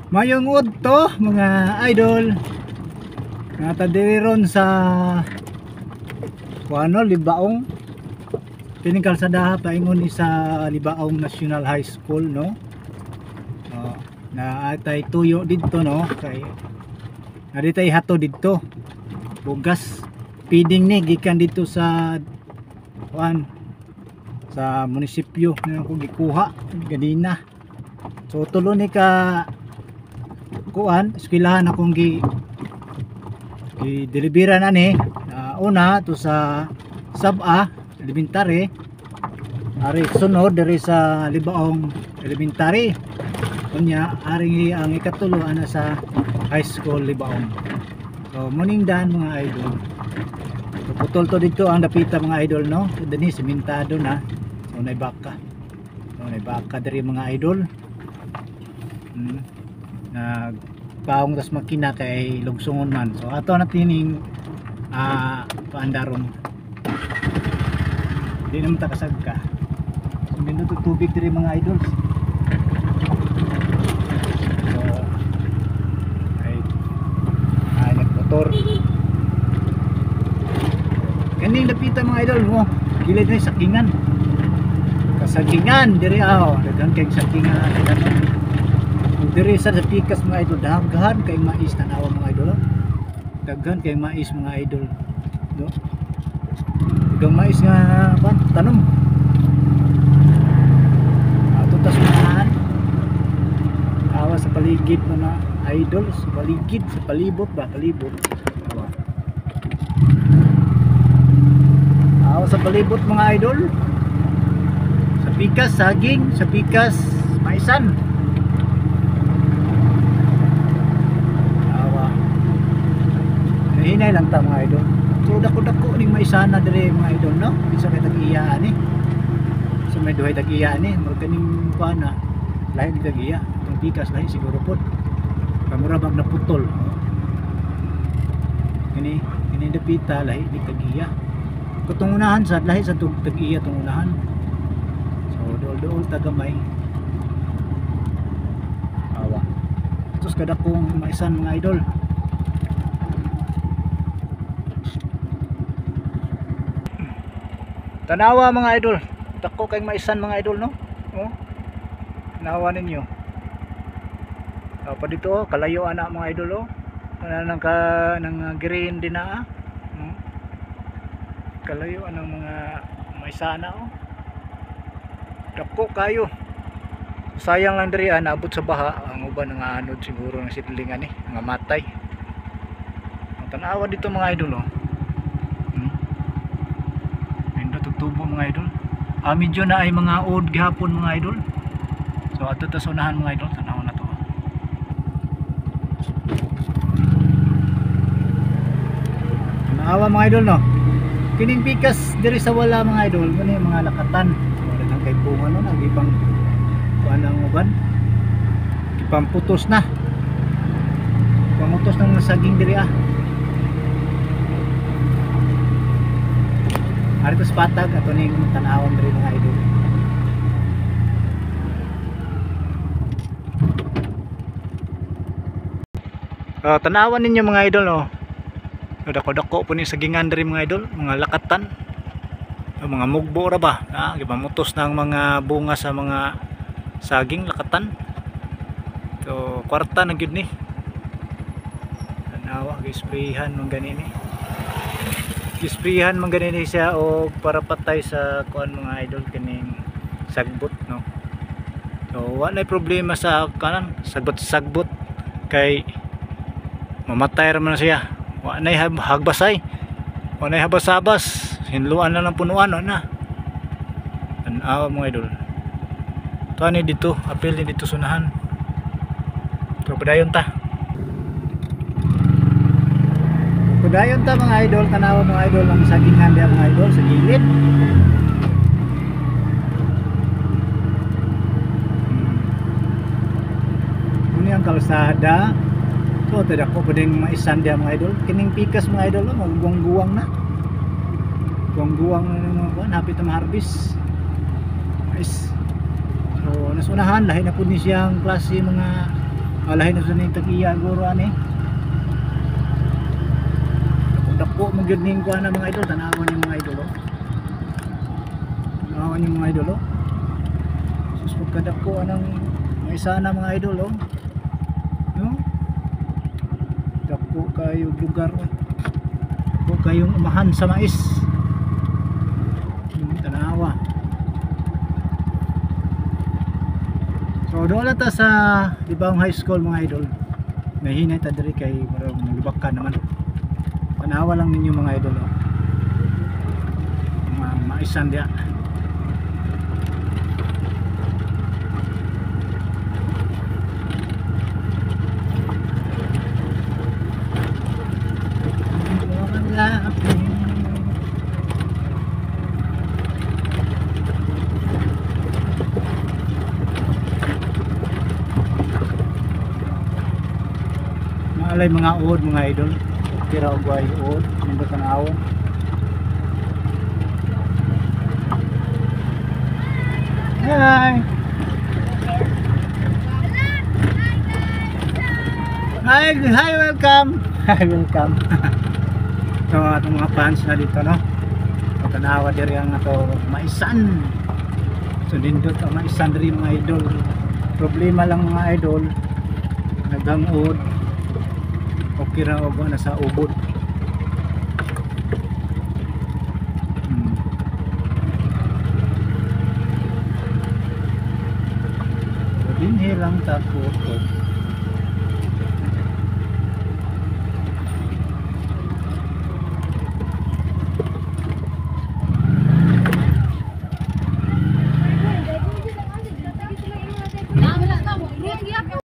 Mayong udto mga idol. Nata diri ron sa kuano Libaong. Kining kalsada paingon ni sa Libaong National High School, no. Oh, na atay tuyo didto, no, kay naditay hato didto. Bugas feeding ni gikan dito sa kuan sa munisipyo na ako gikuha ganina. So tulo ni ka kuan eskwelahan akong gi gi-deliveran ani. Una to sa Sab-a Elementary, ari sunod diri sa Libaong Elementary, unya ari ang ikatulo ana sa High School Libaong. So morning daan mga idol. So, putol to dito ang dapita mga idol, no. So dinhi simentado na. So nay baka. So nay baka diri mga idol. Nagpaong tas makina kay lugsungon man. So ato na tining paandaron. Di naman ta kasagka. So nindot og tubig diri mga idols. So ay ay nagmotor. Kaning dapita mga idol mo, gilid na sakingan. Kasagingan diri aw, daghan kay sakingan ato. Diri sa pikas mga idol, daghan kay mais, tanawa mga idol. Daghan kay mais mga idol, no. Daghang mais nga kan tanom. Ato tas unahan. Awa sa paligid mga idol, sa paligid, sa palibot ba, palibot. Awa. Awa sa palibot mga idol. Sa pikas saging, sa pikas maisan. Awa. Hinay lang ta mga idol. So dako-dako ning maisana dire mga idol, no. Bisa kay tag-iya ani. So may duhay tag-iya ani, murag kaning kuan na lahi ni tag-iya. Itong pikas lahi siguro pod. Kamura bag naputol. Kini kini dapita lahi ni tag-iya. Kutong unahan sa lahi sa tag-iya tong unahan. So dool-dool tagamay. Awa. Tos kadakong maisan mga idol. Tanawa mga idol, dako kay maisan mga idol, no. Oh. Tanawa ninyo. Pa dito oh, kalayo ana mga idol oh. Kana nang ka nang green din na. Kalayo anang mga maisana oh. Dako kayo. Sayang lang diri naabot sa baha ang uban nga anod siguro ng sidlingan ni, nga matay. Ang tanawa dito mga idol oh. Tubo mga idol. Medyo na ay mga old gihapon mga idol. So ato ta sa unahan mga idol, tanaw na to. Tanawa mga idol, no. Kining pikas diri sa wala mga idol, muna yung mga lakatan. So daghan kay bunga no, nagipang kuan ang uban. Gipamputos na. Pamutos ng saging diri ah. Ari to sa patag ato ning tan-awon diri mga idol. Tanawan ninyo mga idol, no. Dako-dako po ni sagingan diri mga idol, mga lakatan. Mga mugbo ra ba? Gipamutos na ang mga bunga sa mga saging lakatan. So kwarta na gyud ni. Tanawa gi-sprayhan man gani ni. Isprihan man gani siya og para patay sa kuan mga idol kining sagbot, no. So wa nay problema sa kanan sagbot-sagbot kay mamatay ra man siya. Wa nay hagbasay. Wa nay habas-habas, hinluan na lang punuan wa na. Tan-awa mga idol. To ani dito, apil ni dito sunahan. So padayon ta. Padayon ta mga idol, tanawa mga idol ang sagingan diha mga idol sa gilid. Muni ang kalsada. So dako pa ding maisan diha mga idol. Kining pikas mga idol, oh, magguwang-guwang na. Guwang-guwang na ng mga kuan, hapit na ma-harvest. Mais. So nasunahan lahi na pud ni siyang klase mga Alahin na sa ning tag-iya guro ani. Dako man gyud ning kuan na, mga idol, tan-awon ni mga idol oh. Tan-awon ni mga idol oh. Sus, pagkadako anang maisana, mga idol oh. No? Dako kayo lugar oh. Dako kayong umahan sa mais. Tanawa. So doon na ta sa Libaong High School, mga idol. Nahinay ta diri kay murag naglubak naman. Tanawa lang ninyo, mga idol oh. Mga maisan diya. Maalay mga uod, mga idol. Tira og way uod, nindot ang awon. Hi! Hi, hi, welcome. Hi, welcome. So atong mga fans na dito, no. So tanawa diri ang ato maisan. So nindot ang maisan diri, mga idol. Problema lang, mga idol, naghangod, okay ra og nasa ubod. So, dinhi lang ta ko.